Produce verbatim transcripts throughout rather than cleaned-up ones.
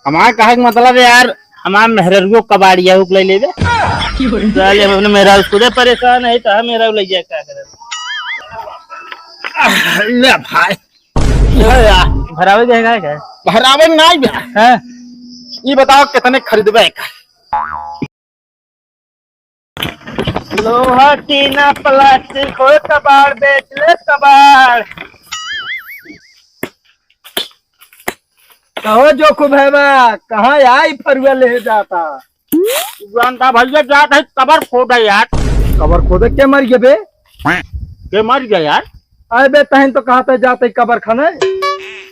हमार कहे के मतलब है यार, हमार मेहररुओ कबाड़िया हुक ले लेबे। साले हम अपने मेहरारू खुदे परेशान है, तो हम मेहरारू ले जाए का करे? ले भाई। भरावे के है का? भरावे नाहीं बे। हाँ। ये बताओ कितने खरीदबे का? लोहा, टीना, प्लास्टिक हो, कबाड़ बेच ले, कबाड़। कहो जोखू भैया, कहाँ आई फरुआ ले जाता? जानता भैया, जात है कबर खोदे यार। कबर खोदे? के मर गए बे? के मर गया यार? अरे बे, तहन तो कहत है जात है कबर खने।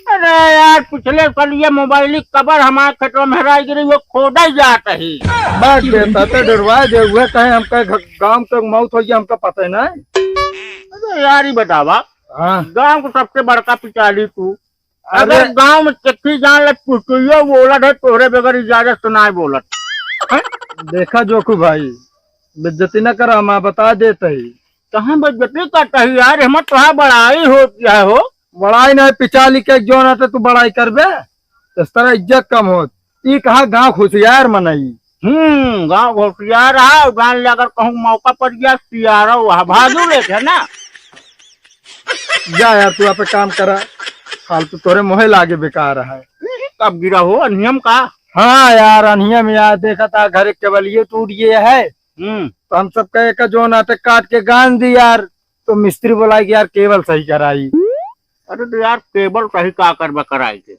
अरे यार, पिछले साल ये मोबाइल कबर हमारे खेतवा में हेराई गिरी, वो खोदे जात है। बात देता तो डरवा दे, वह कहे हमका घ-, गांव के मौत हो गया, हमका पता है ना। अरे यार, ये बतावा, हाँ। गांव को सबसे बड़का पिचाली तू, अरे अगर गांव में चक्की जान लग पुस्तुइयो बोलत है, तोहरे बगैर इजाजत से नाहीं बोलत। हैं? देखा जोखू भाई, बेइज्जती ना करा, हम बता देत ही। कहाँ बेइज्जती करता है यार, हम तोहार बड़ाई होत है हो। बड़ाई नहीं, पिचाली के जोन आते तू बड़ाई करबे, इस तरह इज्जत कम होत। ई कहा गाँव होशियार मनई। हम्म, गाँव होशियार है, जान ले अगर कहूँ मौका पर गया, सियारा वहाँ भाजू लेके, है ना? जा यार, तू आप काम करा, फालतू तोरे मोहे लागे बेकार है। कब गिरा हो अनियम का? हाँ यार, अनियम यार, देखा था घर के केबलिए टूट गए है। हम्म। तो हम सब कहे का जो नाटक काट के गान दी यार, तो मिस्त्री बोला कि यार केबल सही कराई। अरे तो यार केबल सही का करबा कराई के?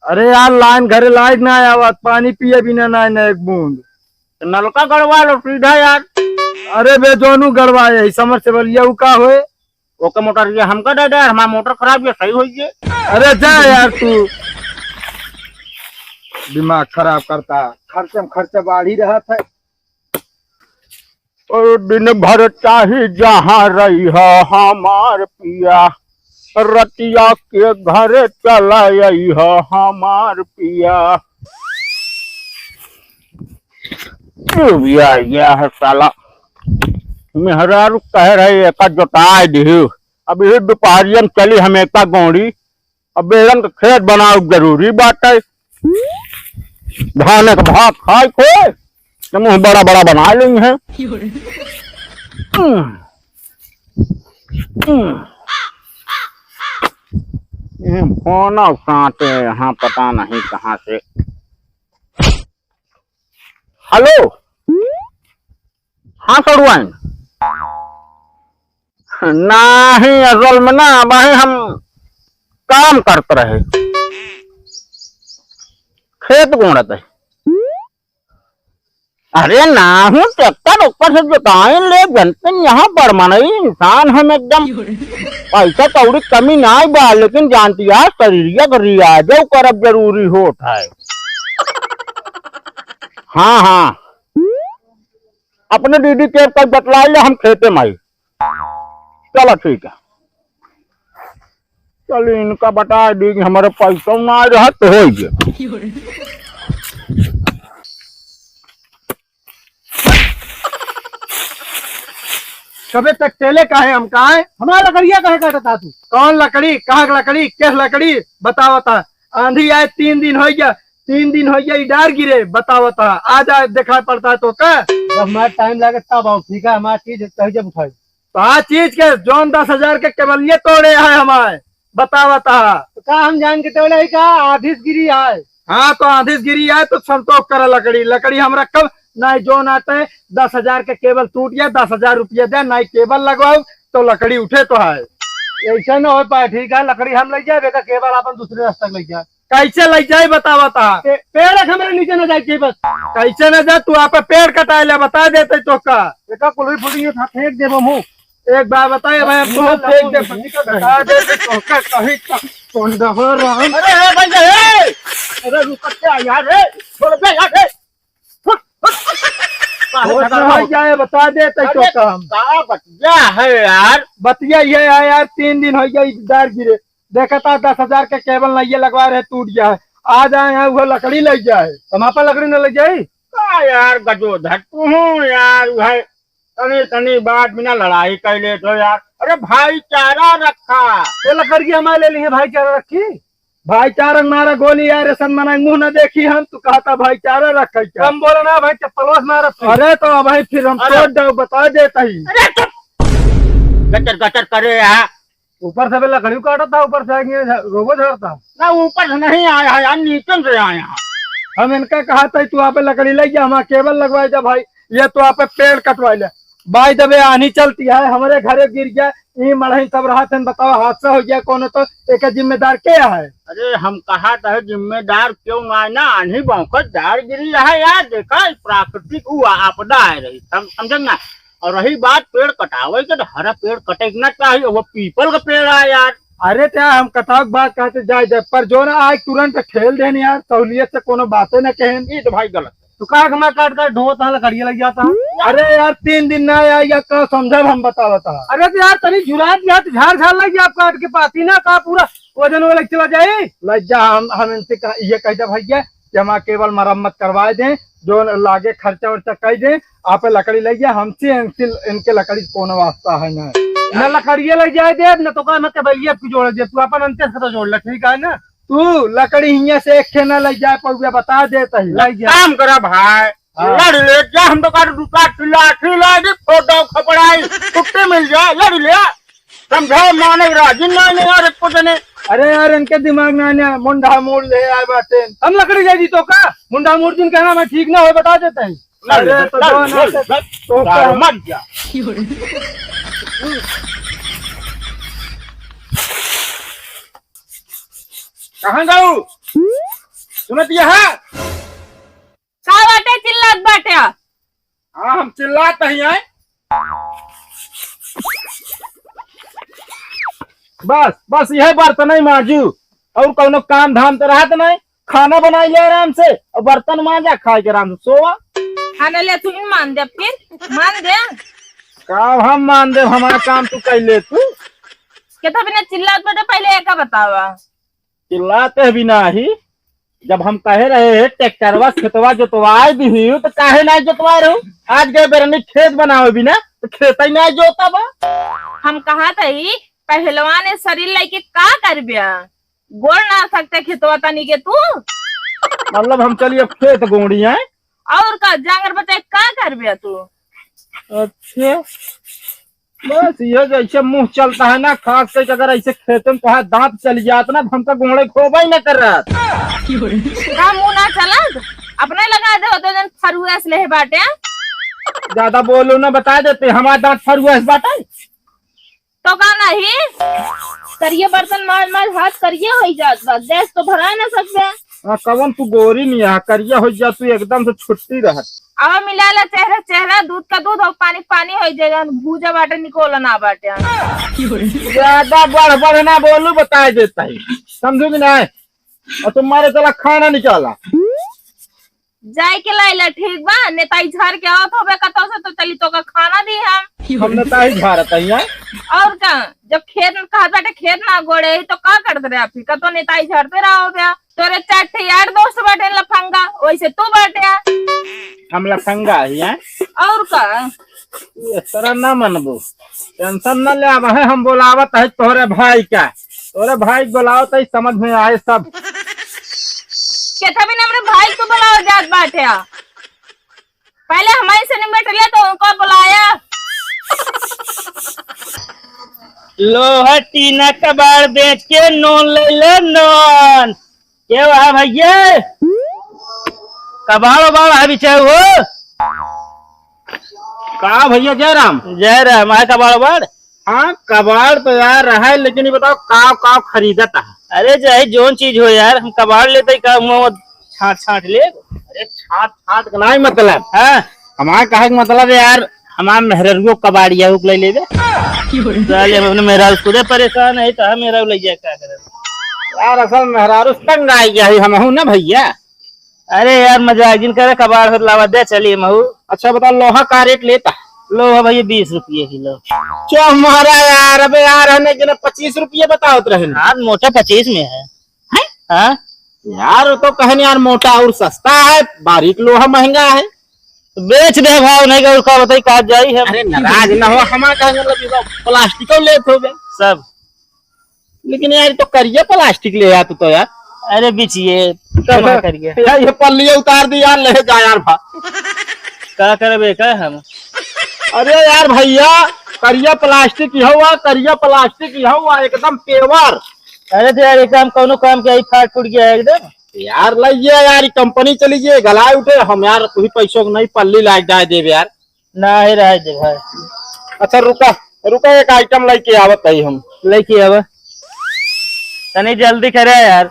अरे यार लाइन, घरे लाइट ना आवत, पानी पिए बिना ना, ना एक बूंद। तो नलका गड़वा लो सीधा यार। अरे बे जोनू गड़वा यही समरसेबलिया उ का होए? ओके मोटर ये हमका दे दे, हमारा मोटर खराब ये सही होइए। अरे जा यार तू, दिमाग खराब करता, खर्चे में खर्चा बाढ़ ही रहत है। ओ दिन भर चाही जहाँ रही हो हमार पिया, रतिया के घर चला आई हो हमार पिया। क्यों भी आ गया है साला, मेहरारू कह रहे एका जोताए दिहु, अब यही दोपहरिया में चली हम एका गोड़ी, अब बेलन के खेत बनाओ जरूरी बात है। धान के भात खाए के, तो मुंह बड़ा बड़ा बना लेंगे हैं। हम्म। हम्म। ये फोन और साटे यहाँ पता नहीं कहाँ से। हेलो, हाँ सड़ुआइन। नाही, असल में ना, भाई हम काम करत रहे, खेत गोड़त है। अरे ना हूँ, ट्रैक्टर ऊपर से जोताइन ले, जनते यहाँ बड़मनई इंसान हम एकदम। पैसा कौड़ी कमी ना बा, लेकिन जानती है, शरीरिया के रियाजो करब जरूरी होत है। हाँ, हाँ। अपने दीदी के कल बतला ले, हम खेते में आई। चलो ठीक है, चल इनका बता दी कि हमारे पैसा ना रहा तो हो गया। कबे तक तेले काहे हम काहे? हमारा लकड़िया काहे काटता तू? कौन लकड़ी? कहाँ के लकड़ी? किस लकड़ी? बतावता। आंधी आए तीन दिन हो गया, तीन दिन हो गया, ई डार गिरे, बतावत हा, आज, आज दिखाई पड़ता है तो का? जब हमारा टाइम लागे तब आओ, ठीक है, हमारा चीज कहीं जब उठाई। तो आ चीज के जौन दस हजार के केबलिए तोड़े है हमारे, बतावत हा। तो का हम जान के तोड़े है का? आधी से गिरी है। हाँ, तो आधी से गिरी है तो संतोष करा लकड़ी, लकड़ी हम रखब, नहीं जौन आते दस हजार के केबल टूट गया, दस हजार रुपया दे, नहीं केबल लगवाओ तो लकड़ी उठे तो है। ऐसा ना हो पाए, ठीक है, लकड़ी हम ले जाए, बेटा केबल अपन दूसरे रास्ता ले जाए। कैसे ले जाए बतावा ता? पे-, पेड़ एक हमरे नीचे न जाए के बस। कैसे न जा, तू आप पेड़ कटाए ले, बता देते तो का। बेटा कुल ही फुटिंग था, फेंक देबो मुंह। एक बार बताए भाई, हम तो फेंक दे, बता देते तो का, कहीं का, कौन दहो राम। अरे, ए, भाई, ए! अरे, रुक क्या यार, ए? छोड़ दे यार, ए! छोड़, छोड़। काहे झगड़ा हो? जाए, बता देते तो अरे, का हम। का बतिया है यार? बतिया ये है यार, तीन दिन हो गया, इधर गिरे। देखा था दस हजार के केबल नहीं ये लगवा रहे, टूट गया है। आ जाए हैं, वो लकड़ी ले जाए। हम आपा लकड़ी न ले जाई? का यार गजोधर, तू हूँ यार, भाई, तनी, तनी बात बिना लड़ाई कर ले तो यार। अरे भाईचारा रखा। ये लकड़ी हमारे ले लिए, भाईचारा रखी। भाईचारा मारा गोली यार, ऐसन मना मुँह न देखी हम, तू कहता भाईचारा रखे क्या? कम बोला ना भाई, चप्पलवा से मारब फिर। अरे तो अब भाई फिर हम अरे। तोड़ दो, बता देता ही। अरे चुप! गटर गटर करे यार। ऊपर से भी लकड़ी काटत था, ऊपर से आके रोबो झाड़ता। ना, ऊपर से नहीं आया है यार, नीचे से आया है। हम इनका कहा था, "तू आप लकड़ी ले जा, हमारा केबल लगवाए जा भाई, ये तो आप पेड़ कटवाए ले।" भाई, जब ये आनी चलती है, हमारे घरे गिर गया, ये मड़ही सब रहा थे, बताओ, हादसा हो गया, कौन तो एक जिम्मेदार क्या है? अरे, हम कहा था, जिम्मेदार क्यों आए ना, आनी बहुत डार गिरी है यार, देखा, ये प्राकृतिक हुआ आपदा है रही, सम-, समझे ना? और रही बात पेड़ कटावे के, तो हरा पेड़ कटे के ना चाहिए, वो पीपल का पेड़ है यार। अरे, क्या हम कटाव के बात कहते जाए जाए, पर जो ना आज तुरंत खेल देन यार, सहूलियत से कोनो बातें ना कहें। ये तो भाई गलत है। तो का हमारा काट काट ढोत हाला करिए लग जाता है। अरे यार, तीन दिन ना आया, या का समझब हम बतावत है। अरे तो यार, तनी झुरा दिया तो झाड़ झाड़ लग गया आपका काट के पाती ना, का पूरा वजन वो लग चला जाए। लग जा, हम, हम इनसे कह, ये कह दे भैया, कि हमारा केबल मरम्मत करवाए दें, जो लागे खर्चा वर्चा कह दें, आप लकड़ी ले गया, हमसे इनसे, इनके लकड़ी कोनो वास्ता है ना। न लकड़िया ले जाए देब, न तो का, न केबलिया तू जोड़ दे, तू अपन अंते से तो जोड़ ले, ठीक है ना? तू लकड़ी हियां से एक ठे ना ले जाए पउबे, बता देत ही। ले जा। काम करा भाई, हाँ। लड़ ले, जा हम तो का दू चार ठे लाठी ला दे, फोटो खपड़ाई, छुट्टी मिल जाए, लड़ ले। समझाओ, माने राजी नहीं, नहीं यार, एको जने। अरे यार, इनके दिमाग ना आने, मुंडा मूड़ ले आए बाटे। हम लकड़ी दे दी तो का? मुंडा मूड़ दिन कहना मैं ठीक ना हो, बता देता है। अरे, तो दो ना से तो का? मर जा। कहाँ जाऊ? सुनत यहाँ? का बाटे चिल्लात बाटे? हाँ, हम चिल्लात ही हैं। बस, बस यह बर्तन ही मांजू, और कौनो काम धाम तो रहत नहीं। खाना बनाई ले आराम से, और बर्तन मांजा, खाए के आराम से सोवा। खाना ले तू ही मान दे, फिर मान दे। का हम मान दे, हमारा काम तू कर ले तू। कितना बिना चिल्लात बाटे, पहले एका बतावा। चिल्लाते भी नाही। जब हम कहे रहे हैं ट्रैक्टरवा खेतवा जोतवाए दिही, तो काहे नाही जोतवाए रहू? आज गए बेरनी खेत बनावे बिना, तो खेत ही नाही जोता बा। हम कहा था ही, पहलवान ए शरीर लेके का करब्या? गोड़ ना सकते खेतवा तनी के तू। मतलब हम चलिए खेत गोड़ी आए। और का, जांगर बचाए का करब्या तू? अच्छा। बस ये जैसे मुंह चलता है ना, खास करके अगर ऐसे खेतन तोहार दांत चल जात ना, तो हमका गोड़े खोबा ही ना कर रहा। का मुंह ना चलत? अपने लगा दे होते जन फरुआ से लेहे बाटे। ज्यादा बोलो ना, बता देते हमार दांत फरुआ से बाटे। तो का नहीं? करिए बर्तन मार मार हाथ करिए होई जात बा, गैस तो भरा ना सकबे। हाँ, कवन तू गोरी नहीं है, करिया हो जा तू एकदम से छुट्टी रहत। अब मिला ला चेहरा, चेहरा दूध का दूध और पानी पानी हो जाएगा, भूजा बाटे निकोला ना बाटे। ज्यादा बढ़ बढ़ ना बोलू, बताए देता ही, समझू कि नहीं? और तुम्हारे चला खाना निकाला। जाए के लाइला, ठीक बा, नेताई झार के आवत होबे कतौ से तो चली तो का खाना दी हम। हम नेताई झारत ही हैं। और का, जब खेत में कहा बाटे खेत ना गोड़े ही तो का करत रहे आप ही? कतौ नेताई झारते रहो बे। तोरे चार ठे यार दोस्त बाटे लफंगा, वैसे तू बाटे। हम लफंगा ही हैं। और का? ये तरह ना मनबू, टेंशन ना ले, अब है हम बोलावत है तोहरे भाई का, तोहरे भाई के बोलावत है, समझ में आए सब। केथा भी हमरे भाई को बोलाओ जात बाटे। पहले हमारे से निपट लिया तो उनको बुलाया। लोहा टीना कबाड़ बेच के नोन ले ले नोन। के वहा भैया? कबाड़ उबाड़ है बिचाऊ हो? का भैया जयराम? जयराम, है कबाड़ उबाड़? हाँ, कबाड़ तो यार है, लेकिन ये बताओ काव काव खरीदत है? अरे चाहे जोन चीज हो यार, हम कबाड़ लेते ही का मुँह छाँट छाँट ले। अरे छाँट छाँट का नहीं मतलब। हाँ। हमारा कहे के मतलब है यार, हमार मेहररुओ कबाड़िया हुक ले लेबे। साले हम अपने मेहरारू खुदे परेशान है, तो हम मेहरारू ले जाए का करे? यार, असल मेहरारू से तंग आ गया है हमहू ना भैया। अरे यार, मजाक जिन करे, कबाड़ होत लावा दे, चलिए महू। अच्छा बता, लोहा का रेट लेता? लोहा भैया बीस रुपये किलो। क्या मारा यार, अबे यार, है ना कि ना पच्चीस रुपये बतावत रहे ना। हाँ, मोटा पच्चीस में है। हैं? हाँ। यार, वो तो कहन यार, मोटा और सस्ता है, बारीक लोहा महंगा है। तो बेच दे भाव नहीं का, उसका बताई कहाँ जाई है। अरे नाराज ना हो, हमारा कहने मतलब कि वो प्लास्टिक लेत होबे। सब। लेकिन यार, तो करिया प्लास्टिक ले आ तू तो यार। अरे बिचिए, कम है करिया। यार, ये पल्लिया उतार दी यार, ले जा यार भा। का करबे का हम? अरे यार भैया, करिया प्लास्टिक ही हुआ, करिया प्लास्टिक ही हुआ, एकदम पेवर। अरे तो यार, ये काम कौनो काम के आई, फाट फूट गया है एकदम। यार, लइया यार, ई कंपनी चली गई, गलाए उठे हम यार, तू ही पैसों को नहीं पल्ली लाग जाए देवे यार। नाही रहे दे भाई। अच्छा रुका, रुका, एक आइटम लइके आवत हई हम। लइके आवा। तनी जल्दी करे यार।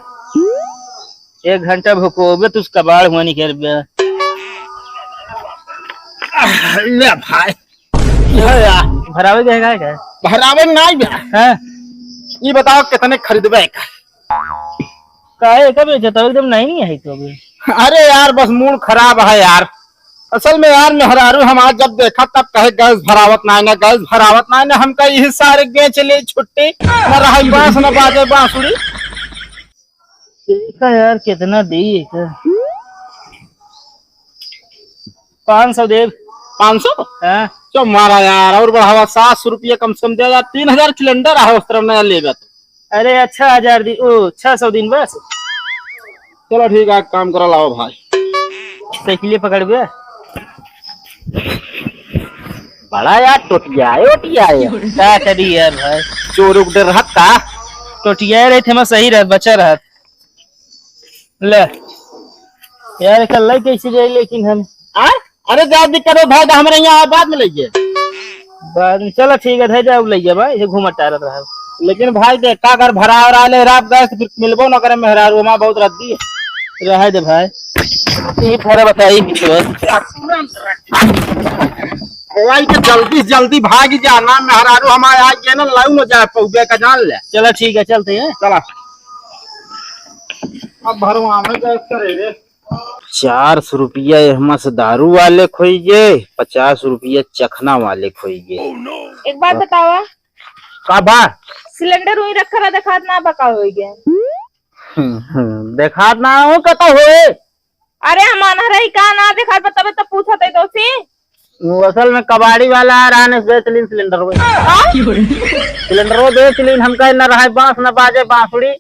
एक घंटा भुकोबे तू कबाड़ हुआ नहीं करबे। ले भाई। ले यार। भरावे गए का है? भरावे नहीं बे। हाँ। ये बताओ कितने खरीदबे का? काहे का बेचत हो? एकदम नहीं, नहीं है तो अभी। अरे यार, बस मूड खराब है यार। असल में यार, मेहरारू हमार जब देखा तब कहे, "गैस भरावत नाय ना, गैस भरावत नाय ना।" हम कहे, "यही सारे बेच ले, छुट्टी न रहे बांस न बाजे बांसुरी।" ठीक है यार, कितना दी है? पाँच सौ देब। पाँच सौ? हाँ। चल मारा यार, और बढ़ावा, सात सौ रुपया कम से कम दे यार, तीन हजार सिलेंडर है, उस तरह नया लेबे तो। अरे, अच्छा, हजार दिन, ओ, छह सौ दिन बस। चलो ठीक है, एक काम करो, लाओ भाई। साइकिल पकड़ बे। बड़ा यार टोटिया है, ओटिया है। का करी यार भाई? चोर उक डर रहत का? टोटिया रहे थे, मैं सही रहत, बचा रहत। ले। यार, एकर लई कैसे जाई लेकिन हम? आ? अरे, जा दिक्कत हो भाई, तो हमारे यहाँ बाद में लइए। बाद में, चलो ठीक है, धै जाओ, लइए भाई, ये घूमत टहरत रहो। लेकिन भाई, देख, का अगर भरा और आले रात गए, तो फिर मिलबो न करे, मेहरारू हमार बहुत रद्दी है। रहे दे भाई। ये थोड़ा बताइए कुछ। भाई, तो जल्दी से जल्दी भाग जाना, मेहरारू हमारे आ गए ना, लाऊ न जाए पौगे का, जान ले। चलो ठीक है, चलते हैं। चला। अब भरवा में गैस करे रे। चार सौ रुपया एहमा से दारू वाले खोई गए, पचास रुपया चखना वाले खोई गए। एक बात बतावा। का बा? सिलेंडर वहीं रखा रहा, देखात ना बका होई गए। हम्म, हम्म, देखात ना हो, कता होए? अरे, हम आन्हर ही का ना देखात बा, तबे तो पूछत है तोसी। वो असल में कबाड़ी वाला आ रहा ने, बेच लीन सिलेंडर वो। हाँ? सिलेंडर वो बेच लीन, हमका न रहा है बांस, न बाजे बांसुरी।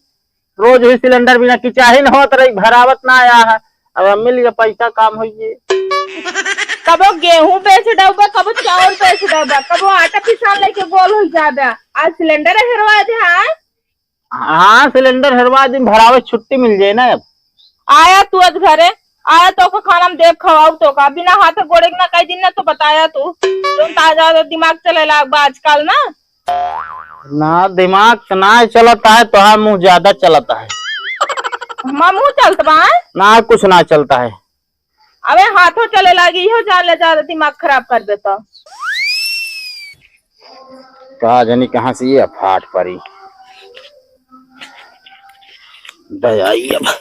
रोज ही सिलेंडर बिना किचाही न होत रही, भरावत ना आया है। अब मिल गया पैसा, काम होइए। कबो गेहूं बेच डउबा, कबो चाउर बेच डउबा, कबो आटा पिसान लेके गोल हो जाबा। आज सिलेंडर हेरवा दे, हाँ? हाँ, सिलेंडर हेरवा दिन, भरावे छुट्टी मिल जाए ना अब। आया तू आज घरे, आया तो का खाना हम देख खवाऊ तो का, बिना हाथ गोड़े के ना कई दिन ना तो बताया तू। तुम ताजा दिमाग चले लाग बा आजकल ना। ना, दिमाग से ना चलता है, तोहार मुंह ज्यादा चलता है। हमार मुंह चलत बा? ना, कुछ ना चलता है। अबे हाथों चले लागी, इहो जान ले, ज्यादा दिमाग खराब कर देता। का जानी कहाँ से ये फाट पड़ी। दया आई अब।